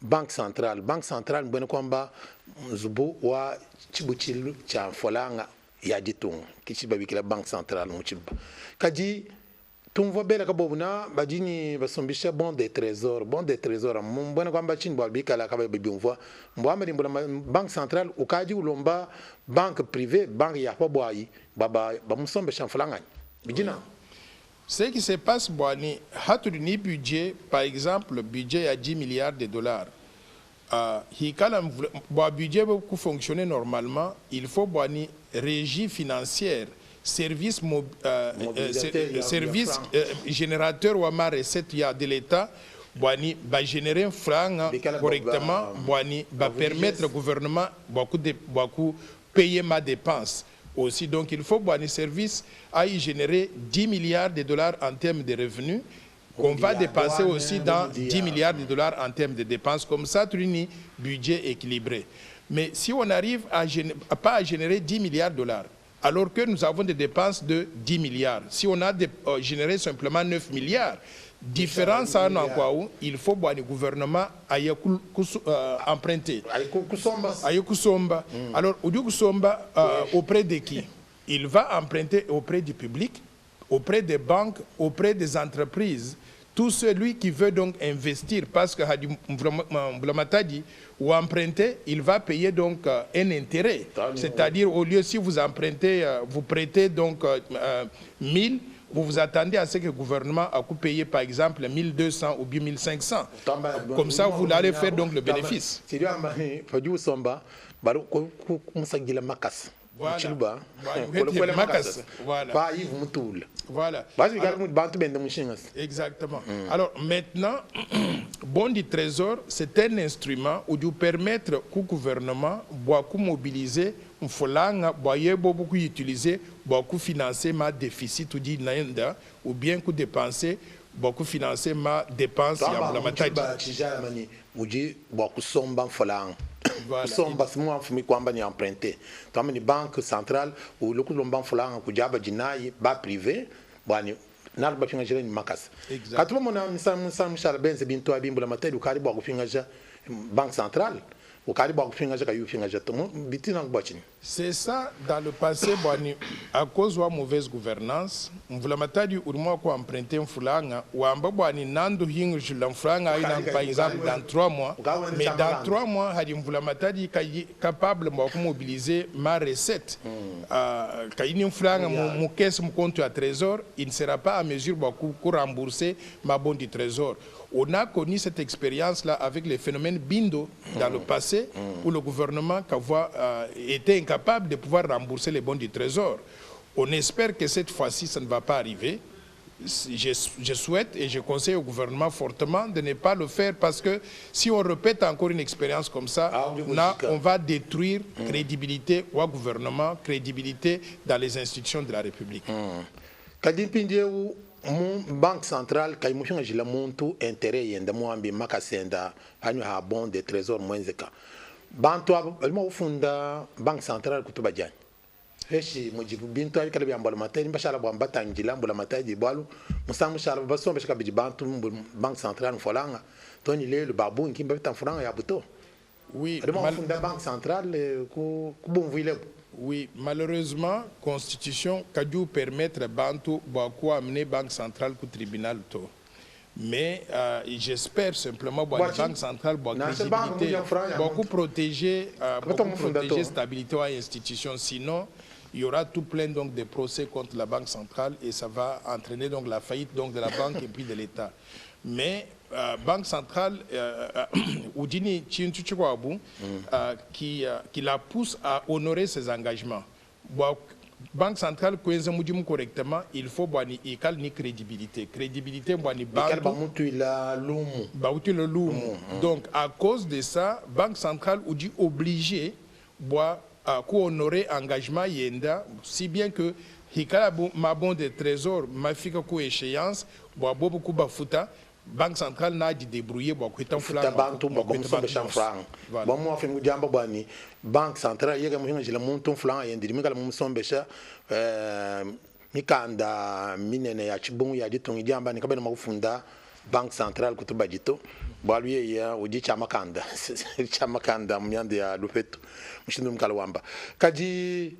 A: banque centrale mbona kwamba nzubu wa chibuchilu cha mfolanga ya ditunga kichiba bikila banque centrale muchiba kadi tumvwa bela kabobuna badini basombisha bon des trésors mbona kwamba chini bwa bikala kaba bibimvwa mbwa ndimbula banque centrale ukaji ulomba banque privée banque ya pabwayi baba bamusombesha mfolanga bidina.
C: Ce qui se passe, Boani, ni budget, par exemple, le budget à 10 milliards de dollars. Le budget pour fonctionner normalement, il faut Boani, régie financière, service, service générateur ou ma recette de l'État, Boani va générer un franc correctement, Boani va permettre au gouvernement beaucoup de beaucoup payer ma dépense. Aussi, donc il faut que le service aille générer 10 milliards de dollars en termes de revenus, qu'on va dépenser aussi dans 10 milliards de dollars en termes de dépenses. Comme ça, tu as un budget équilibré. Mais si on n'arrive pas à générer 10 milliards de dollars, alors que nous avons des dépenses de 10 milliards, si on a généré simplement 9 milliards, différence à quoi il faut que le gouvernement aille emprunter. Alors, auprès de qui? Il va emprunter auprès du public, auprès des banques, auprès des entreprises. Tout celui qui veut donc investir, parce que Mbulamatadi ou emprunter, il va payer donc un intérêt. C'est-à-dire, au lieu, si vous empruntez, vous prêtez donc 1000, vous vous attendez à ce que le gouvernement a payé, par exemple, 1200 ou bien 1500. Comme ça, vous allez faire donc le bénéfice. Voilà.
A: Tshiluba.
C: Voilà.
A: Kole
C: Makasa.
A: makasa.
C: Voilà.
A: Pa Yves Mutula.
C: Voilà.
A: Basi bikala mu bantu bende mushinga.
C: Exactement. Alors maintenant, bon du trésor, c'est un instrument où doit permettre au gouvernement de mobiliser mfolanga bwa yebo beaucoup utiliser beaucoup financer ma déficit ou dit naenda ou bien ku dépenser beaucoup financer ma dépense ya
A: Twamba
C: mbulamatadi.
A: mutshiluba tshijala mani udi bua kusomba mfolanga.
C: Voilà.
A: Kusomba simu mfumi kwamba ni emprunté. Twamba ni banque centrale ulu kulomba mfolanga kujaba jinayi ba privé bwani nalo bapinga jira ni makasa.
C: Exact.
A: Katuba mona misa misa mshala benze bintu abimbula matadi ukali bua kupinga ja banque centrale ukali bua kupinga ja kayu pinga ja to bitina ngwa chini.
C: C'est ça, dans le passé, bwani, à cause de la mauvaise gouvernance, mvulamatadi ulikuwa ku emprunter mfulanga, wamba bwani nando hingu jula mfulanga aina par exemple dans 3 mois, mais dans 3 mois, hadi mvulamatadi kayi capable mwa mobiliser ma recette. Kayini mfulanga mu mu caisse mu compte à trésor, il ne sera pas à mesure bwa ku ku rembourser ma bon du trésor. On a connu cette expérience-là avec le phénomène Bindo dans le passé, où le gouvernement était incapable de pouvoir rembourser les bons du trésor. On espère que cette fois-ci, ça ne va pas arriver. Je souhaite et je conseille au gouvernement fortement de ne pas le faire parce que si on répète encore une expérience comme ça,
A: Ah, on dit
C: là,
A: que-
C: on va détruire crédibilité au gouvernement, crédibilité dans les institutions de la République.
A: Kadi mpindieu mu banque centrale kayi mushinga jila muntu intérêt yenda muambi makasenda hanyu ha bon de trésor mwenzeka bantu abo balimo kufunda banque centrale kutuba jani heshi mujibu bintu abi kala byambala matadi mbashala bwa mbatangila mbula matadi bwalu musangu shala basombe shaka biji bantu banque centrale mfolanga toni lelo babungi mbabita mfolanga ya buto.
C: Oui,
A: balimo kufunda banque centrale ku kubumvile.
C: Oui, malheureusement, constitution a dû permettre bantu beaucoup amener banque centrale au tribunal to. Mais j'espère simplement que la
A: Bwachi.
C: banque centrale beaucoup
A: Na, c'est banque
C: crédibilité,
A: mudia franga,
C: beaucoup
A: muntu.
C: protéger,
A: Kabata
C: beaucoup
A: mufunda to.
C: protéger stabilité à l'institution. Sinon, il y aura tout plein donc de procès contre la banque centrale et ça va entraîner donc la faillite donc de la banque et puis de l'État. Mais banque centrale, Udini tshintu tshikuabu, qui la pousse à honorer ses engagements. Bon, banque centrale kuenza mudimu correctement, il faut bwani ikal ni crédibilité. Crédibilité bwani
A: bikala
C: bantu
A: bamuntu ila lumu.
C: Bauti le lumu. Donc à cause de ça, banque centrale udi obligé bwa ku honorer engagement yenda, si bien que hikala ma bon de trésor mafika ku échéance bwa bobu ku bafuta banque centrale n'a dit débrouiller bwa kuita
A: Futa bantu
C: bwa kuita
A: bamusombesha mfranga.
C: Voilà.
A: Bamu kujamba bwani banque centrale yeke mushinga jila muntu mfranga yendiri mikala mumusombesha mikanda minene ya chibungu ya ditungi jamba nikabena makufunda banque centrale kutuba jito bwalu yeya udi chamakanda chamakanda mnyando ya lupeto mushindu mukala wamba kadi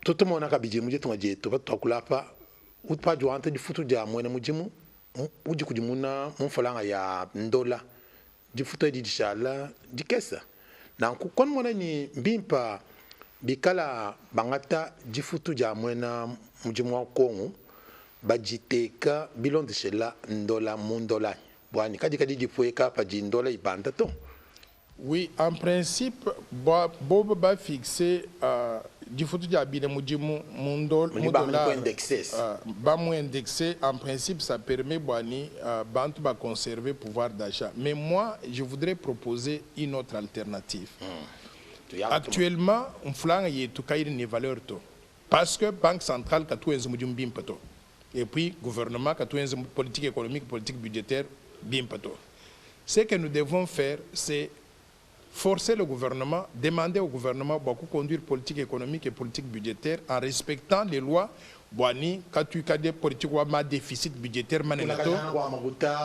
A: tutumona kabidi muditunga dietu patwakulapa upaji wanta difutu dia mwene mudimu udi kudimuna mumfolanga ya ndola difutu edi dishala dikesa nanku kono mona ni mbimpa bikala bangata difutu dia mwena mudimu wa kongo bajiteka bilondeshela ndola mundola bwani kadi kadi dipueka padi ndola ibanda to.
C: Oui, en principe, bobo ba fixé difutu dia bine mudimu mundol
A: Mudi ba mu indexer.
C: Ba mu indexé, en principe, ça permet bwani bantu ba conserver pouvoir d'achat. Mais moi, je voudrais proposer une autre alternative. Actuellement, mfulanga yetu kairi ni valeur to. Parce que banque centrale katuenza mudimu bimpa to. Et puis gouvernement katuenza politique économique, politique budgétaire bimpa to. Ce que nous devons faire, c'est forcer le gouvernement, demander au gouvernement beaucoup conduire politique économique et politique budgétaire en respectant les lois. Bwani, quand tu as des politiques ou ma déficit budgétaire manenato.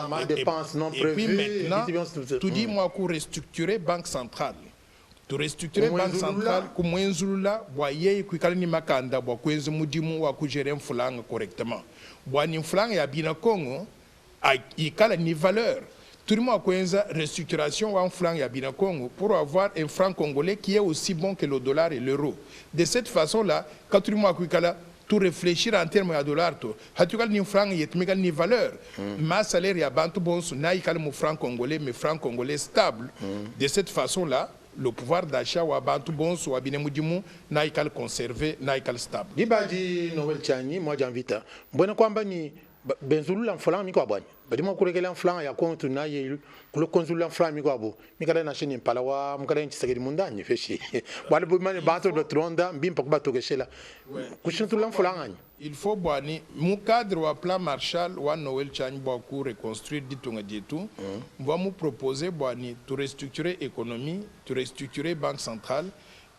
A: Ma dépense non
C: Et puis
A: prévue.
C: maintenant, tu dis moi pour restructurer banque centrale. Tu restructurer banque
A: Kumwenzulula.
C: centrale kumwenzulula bwa yeye kuikala ni makanda bwa kuenza mudimu wa kugérer mfulanga correctement. Bwa ni mfulanga ya bina Congo ikala ni valeur. Tout le monde a restructuration wa mfulanga ya bina Congo pour avoir un franc congolais qui est aussi bon que le dollar et l'euro. De cette façon-là, quand tout le monde a tout réfléchir en termes de dollar to hatukal ni franc yetmikal ni valeur ma salaire ya bantu bonso na ikal mu franc congolais, mais franc congolais stable. De cette façon là Le pouvoir d'achat wa bantu bonso wa bine mudimu naikale conservé, naikale stable.
A: Diba adi Noël Tshiani Muadiamvita mbuena kuamba ni benzulula mfranga mikuabu anyi? Badi mua kulekela mfranga ya kontu nayi kulua kuenzulula mfranga mikuabu mikale nansha ne mpala wa mukalenge Tshisekedi munda anyi peshi bualu bumanye bantu badi batulonda mbimpe kubatokeshela kushintulula mfranga anyi?
C: Il faut bua ni mu cadre wa plan Marshall wa Noël Tshiani bua ku reconstruire ditunga dietu, mvua mu proposer bua ni tu restructurer economie, tu restructurer banque centrale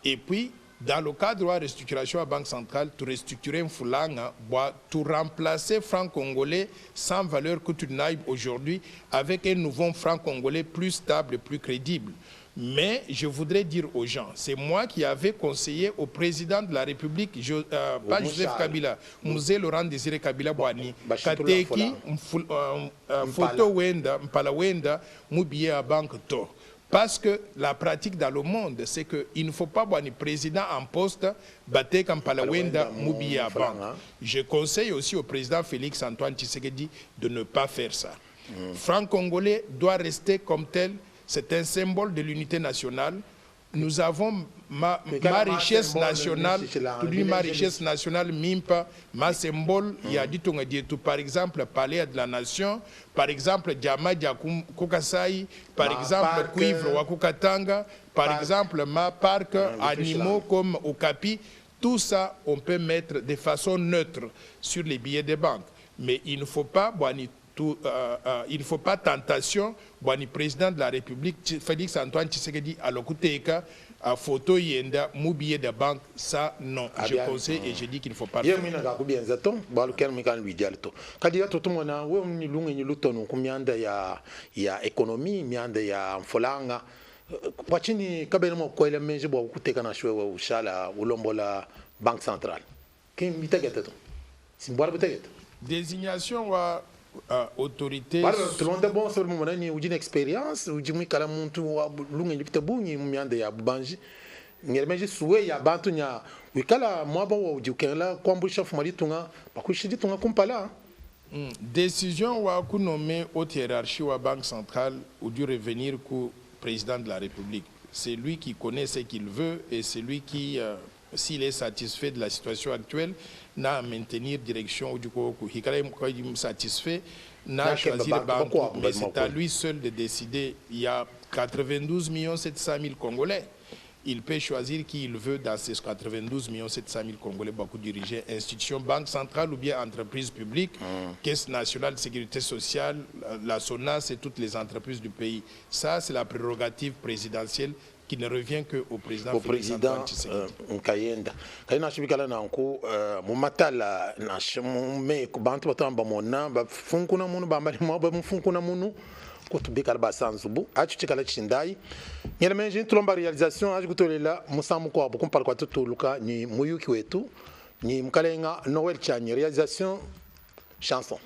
C: et puis dans le cadre wa restructuration wa banque centrale tu restructurer mfulanga bua tu remplacer franc congolais sans valeur que tu n'ailles aujourd'hui avec un nouveau franc congolais plus stable, plus crédible. Mais je voudrais dire aux gens, c'est moi qui avais conseillé au président de la République, pas Joseph Kabila, Mzee Laurent Désiré Kabila bua ni kateki photo wenda, mpala wenda, mu billet ya banque to. Parce que la pratique dans le monde, c'est qu'il ne faut pas bua ni président en poste bateka mpala wenda mu billet ya banque. Je conseille aussi au président Félix Antoine Tshisekedi de ne pas faire ça. Franc congolais doit rester comme tel. C'est un symbole de l'unité nationale. Nous avons ma richesse nationale, ma richesse nationale mimpa, ma symbole, il y a dit tout, par exemple, palais de la nation, par exemple, Diama dia Kukasai, par exemple, cuivre wa Kukatanga, par exemple, ma parc, animaux comme Okapi. Tout ça, on peut mettre de façon neutre sur les billets de banque. Mais il ne faut pas, tout, il ne faut pas tentation, bon, le président de la République, Félix Antoine Tshisekedi, alokuteka, a photo yenda, mu billet de banque, ça non. Je conseille et je dis qu'il ne faut pas le faire.
A: Ye mina kakubienza to, balu ken mi kan lui dialto. Kadi ya tutu mona, we ni lunge ni lutono ku mianda ya économie, mianda ya mfolanga. Kwa chini kabena mo kwele menje bwa kuteka na shwe ushala ulombola banque centrale. Kim bitegete to. Simbwara bitegete.
C: Désignation wa autorité.
A: Tulonda bon sur moment ni udi expérience udi mwikala muntu wa lunge lipita bungi mu mianda ya bubanji ngermeje suwe ya bantu nya wikala mwaba wa udi ukela kwambusha fuma litunga bakushi litunga kumpala.
C: Décision wa ku nommer haute hiérarchie wa banque centrale ou dû revenir ku président de la République. C'est lui qui connaît ce qu'il veut et c'est lui qui s'il est satisfait de la situation actuelle, n'a à maintenir direction ou du coup, il est satisfait, n'a à choisir banque, mais c'est à lui seul de décider. Il y a 92 700 000 Congolais. Il peut choisir qui il veut dans ces 92 700 000 Congolais pour diriger institution, banque centrale ou bien entreprise publique, Caisse nationale de sécurité sociale, la SONAS et toutes les entreprises du pays. Ça, c'est la prérogative présidentielle qui ne revient qu'au président.
A: Au président Nkayenda. Kayina shibikala nanku mumatala na me bantu batamba mona bafunkuna munu bambali mwabo mufunkuna munu kutubikala basanzubu achu chikala chindai nyelemenje tulomba réalisation achu kutolela musamu kwa bukumpala kwa tutuluka ni muyuki wetu ni mkalenga Noël Tshiani réalisation chanson.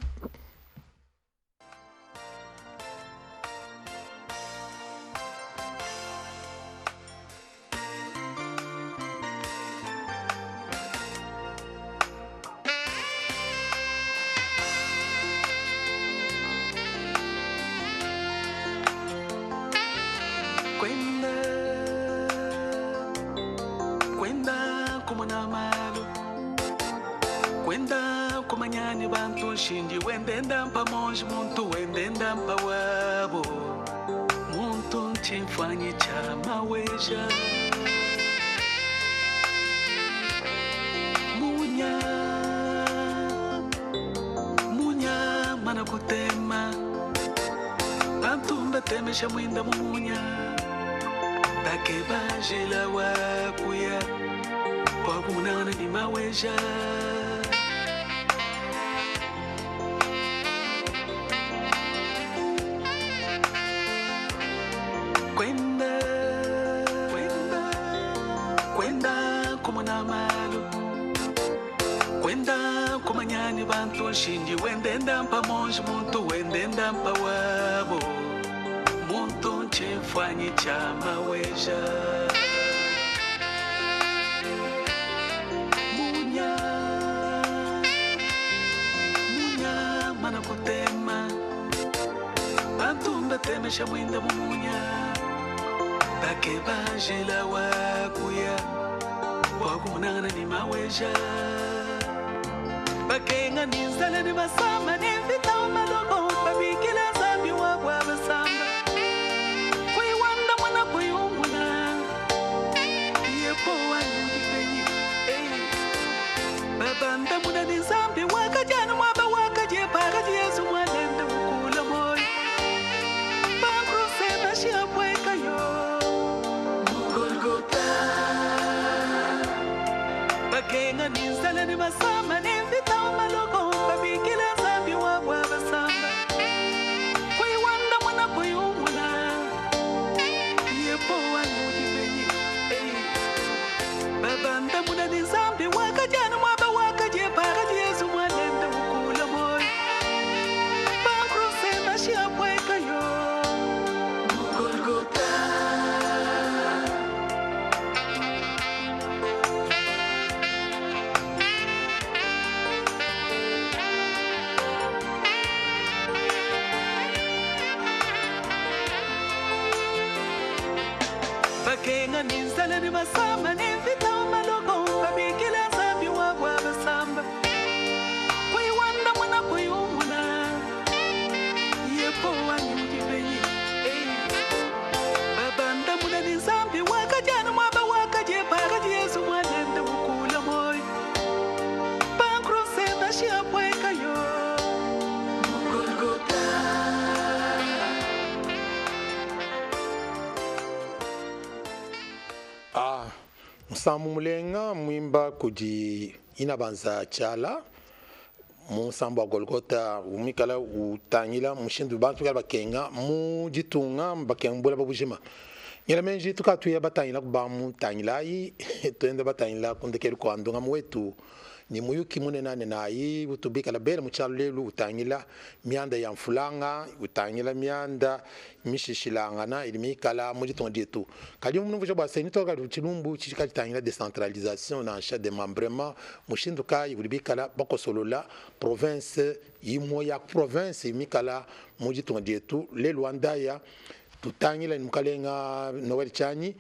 E: Shindi wendenda mpa monji muntu wendenda mpa wabo muntu nchimfanyi cha maweja munya munya mana kutema bantu mbatemesha mwinda munya takebajila wakuya kwakunana ni maweja. Shindi wendenda mpa monji muntu wendenda mpa wabo muntu nchimfanyi cha maweja munya munya mana kutema bantu mbatemesha mwinda mumunya. Bakeba njila wa kuya bua kumonangana ne maweja. Bakenga ne nzala ne masama ne mvita mu maloko, babikila Nzambi wabu abasamba. Kuyiwanda mwana kuyumuna, Yehowa udi penyi? Hey. Babandamuna ne Nzambi wakajana muaba wakaje pakadi Yezu muanende ukula muoyo. Pankruse mashi apuekayo mu Golgota. Bakenga ne nzala ne masama ne mvita mu maloko, babikila Nzambi wabu abasamba. Kuyiwanda mwana kuyumuna, Yehowa udi penyi? Hey. Babandamuna ne Nzambi wakajana muaba wakaje pakadi Yezu muanende ukula muoyo. Pankruse mashi apuekayo mu Golgota. Bakenga ne nzala ne masama ne mvita mu maloko, babikila Nzambi wabu abasamba. Kuyiwanda mwana kuyumuna, Yehowa udi penyi? Hey. Babandamuna ne Nzambi wakajana muaba wakaje pakadi Yezu muanende ukula muoyo. Pankruse mashi apuekayo mu Golgota.
A: Ah, musambu mulenga muimba kudi Inabanza Tshiala mu musambu wa Golgotha umikala utangila mushindu bantu bikala bakenga mu ditunga bakenga bulaba bujima. Ngela menji tukatuya batangila bamutangilayi tuenda batangila ku ndekelu kua ndongamu wetu ni muyuki munenanenayi utu bikala bela mu tshialu lelu utangila mianda ya mfulanga, utangila mianda mishishilangana idi mikala mu ditunga dietu. Kadi munumvuija bua se, nitoka tshilumbu tshidi katshitangila decentralisation nansha demembrement, mushindu kayi udi bikala bakosolola province imue ya province mikala mu ditunga dietu lelu wa ndaya. Tutangila ni mukalenga Noel Tshiani,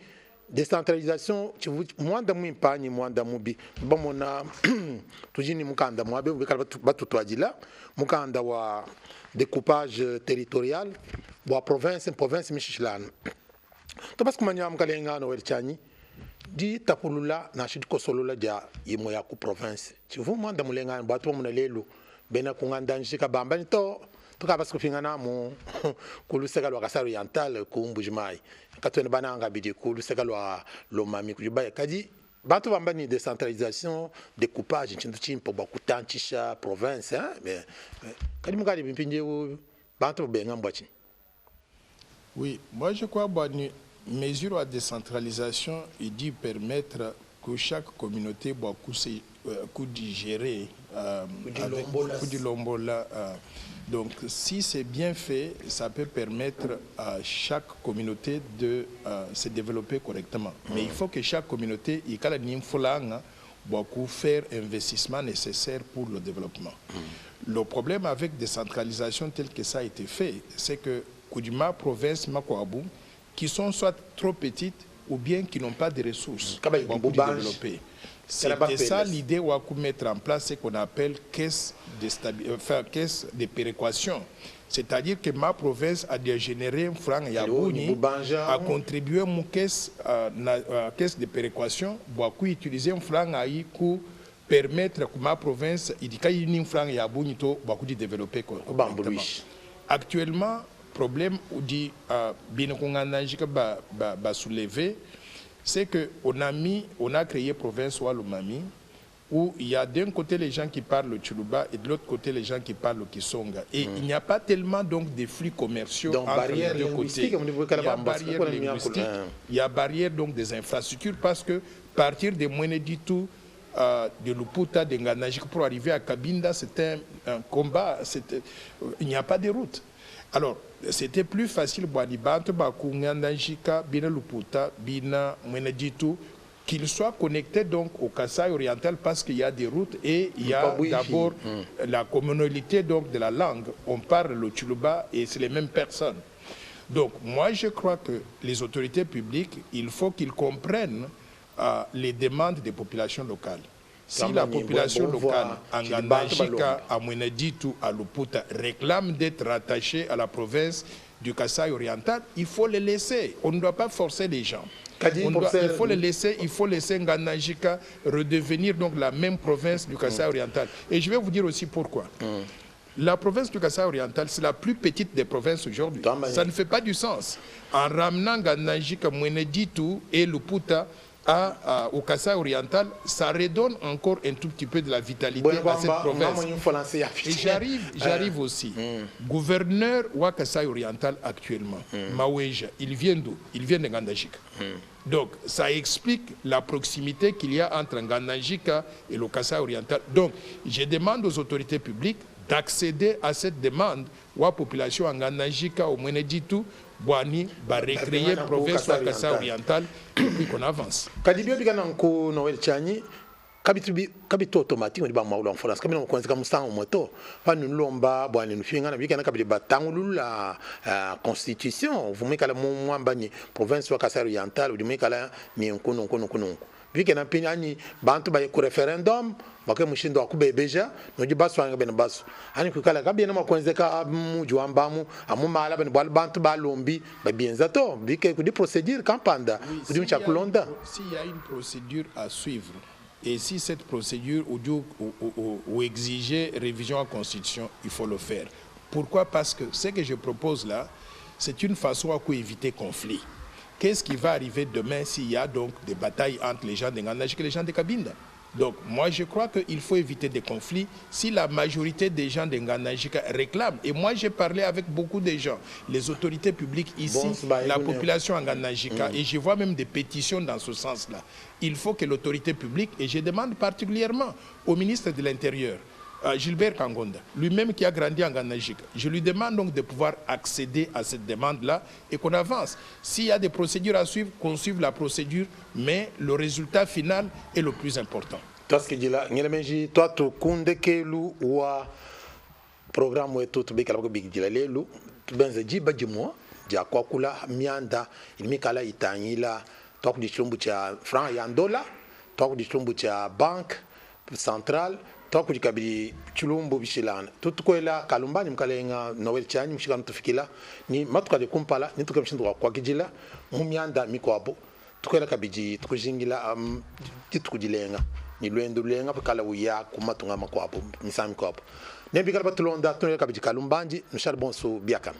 A: decentralisation tshivu muanda muimpe anyi muanda mubi? Bamona tudi ni mukanda muabe bikala batutuadila mukanda wa découpage territorial bua province province mishishilana. Tobasi kumanya mukalenga Noel Tshiani, ditapulula nansha dikosolola dia imue ya ku province tshivu muanda mulenga anyi? Bua tubamona lelu bena kunganda njika bamba ni to tukabasi kupingana mu ku luseka lua Kasai Oriental ku Mbuji-Mayi, katuena bananga bidi ku luseka lua Lomami kudi baya. Kadi bantu bamba ni decentralisation découpage ntshintu tshimpe bua kutantshisha province, hein? Mais, kadi mukadi mpindieu bantu babenga mbua tshinyi?
C: Oui, moi je crois que une mesure à décentralisation, il dit permettre que chaque communauté boit digérer, avec kudilombola. Donc si c'est bien fait, ça peut permettre à chaque communauté de se développer correctement. Mais il faut que chaque communauté, il y ait une mfulanga, pour faire investissement nécessaire pour le développement. Le problème avec décentralisation telle que ça a été fait, c'est que Kudima, province Makwabu, qui sont soit trop petites ou bien qui n'ont pas de ressources
A: Kaba
C: pour
A: Bubanj.
C: développer.
A: Kalaba
C: C'était ça
A: PLS.
C: l'idée ou mettre en place ce qu'on appelle caisse de enfin, caisse de péréquation. C'est-à-dire que ma province a généré un franc Yabouni,
A: Bubanja.
C: a contribué à mon caisse, na, caisse de péréquation, pour utiliser un franc aïe pour permettre que ma province, il dit qu'il y a un franc Yabouni to, pour développer correctement.
A: Bamboulouiche.
C: Actuellement, problème ou dit, Binokongana Njika ba, ba, ba soulever, c'est que on a mis, on a créé province Walumami, où il y a d'un côté les gens qui parlent le Tshiluba et de l'autre côté les gens qui parlent le Kisonga. Et il n'y a pas tellement donc de flux commerciaux
A: Donc,
C: entre
A: barrière
C: les deux
A: linguistique,
C: côtés.
A: au niveau de
C: Il y a
A: Kalabamba,
C: barrière
A: c'est quoi le mien,
C: linguistique,
A: hein?
C: il y a barrière donc des infrastructures parce que partir de Mwene-Ditu, de Luputa, de Ngandajika pour arriver à Kabinda, c'était un combat, il n'y a pas de route. Alors, c'était plus facile pour Bantu, Baku, Ngandajika, Bina Luputa, Bina Mwene-Ditu, qu'ils soient connectés donc au Kasaï oriental parce qu'il y a des routes et il y a
A: Pas oui,
C: d'abord la communauté donc de la langue. On parle le Tshiluba et c'est les mêmes personnes. Donc, moi, je crois que les autorités publiques, il faut qu'ils comprennent les demandes des populations locales. Si la population locale, en Ngandajika, à Mweneditu, à Luputa, réclame d'être rattachée à la province du Kasaï oriental, il faut les laisser. On ne doit pas forcer les gens. Il faut les laisser, il faut laisser Ngandajika redevenir donc la même province du Kasaï oriental. Et je vais vous dire aussi pourquoi. La province du Kasaï oriental, c'est la plus petite des provinces aujourd'hui. Ça ne fait pas du sens. En ramenant Ngandajika, Mweneditu et Luputa au Kasaï oriental, ça redonne encore un tout petit peu de la vitalité à cette province. Et j'arrive aussi. Gouverneur wa Kasaï oriental actuellement, Maweja, il vient d'où? Il vient de Ngandajika. Donc, ça explique la proximité qu'il y a entre Ngandajika et le Kasaï oriental. Donc, je demande aux autorités publiques d'accéder à cette demande où la population en Ngandajika, au Mweneditu, Bwani, va recréer la province wa Kasaï oriental et puis qu'on avance.
A: Kadi bio bikana nku Noël Tshiani, kabitu automatique ba maulu en France kabina kwanza musango moto pa nulomba bwani nufinga na bikana kabili batangulula constitution vumikala mu mwamba ni province wa Kasaï oriental udimikala ni nkuno nkuno nkuno bikena pini ani bantu ba ku referendum bake mushindo akubebeja noji baswanga bena basu ani kukala kabina makwenzeka muji wambamu amumala bena bwal bantu balombi babienza to bike kudi procédure kampanda kudi mchakulonda.
C: S'il y a une procédure à suivre et si cette procédure ou exiger révision à la Constitution, il faut le faire. Pourquoi? Parce que ce que je propose là, c'est une façon à quoi éviter conflit. Qu'est-ce qui va arriver demain s'il y a donc des batailles entre les gens de Ngandajika et les gens de Kabinda? Donc, moi, je crois qu'il faut éviter des conflits si la majorité des gens de Ngandajika réclament. Et moi, j'ai parlé avec beaucoup de gens, les autorités publiques ici, la population en Ngandajika, et je vois même des pétitions dans ce sens-là. Il faut que l'autorité publique, et je demande particulièrement au ministre de l'Intérieur, Gilbert Kankonda, lui-même qui a grandi en Ngandajika, je lui demande donc de pouvoir accéder à cette demande-là et qu'on avance. S'il y a des procédures à suivre, qu'on suive la procédure, mais le résultat final est le plus important.
A: Twasikijila ngelemeji twatu kundekelu wa programme wetu tubikala kubikijila lelu tubenze jiba jimwa ja kwakula mianda imikala itangila twakudi chilumbu cha franc ya ndola twakudi chilumbu cha banque centrale twakudi kabili chilumbu bishilana tutukwela kalumbani mukalenga Noël Tshiani mushikana tufikila ni matukade kumpala nituke mshindu wa kwakijila mu mianda mikwabo tukwela kabiji tukujingila titukujilenga ni lwendo lulenga pakala uya kumatunga makwabo misami kwabo nembikala batulonda tunela kabiji kalumbandi nushali bonso biakana.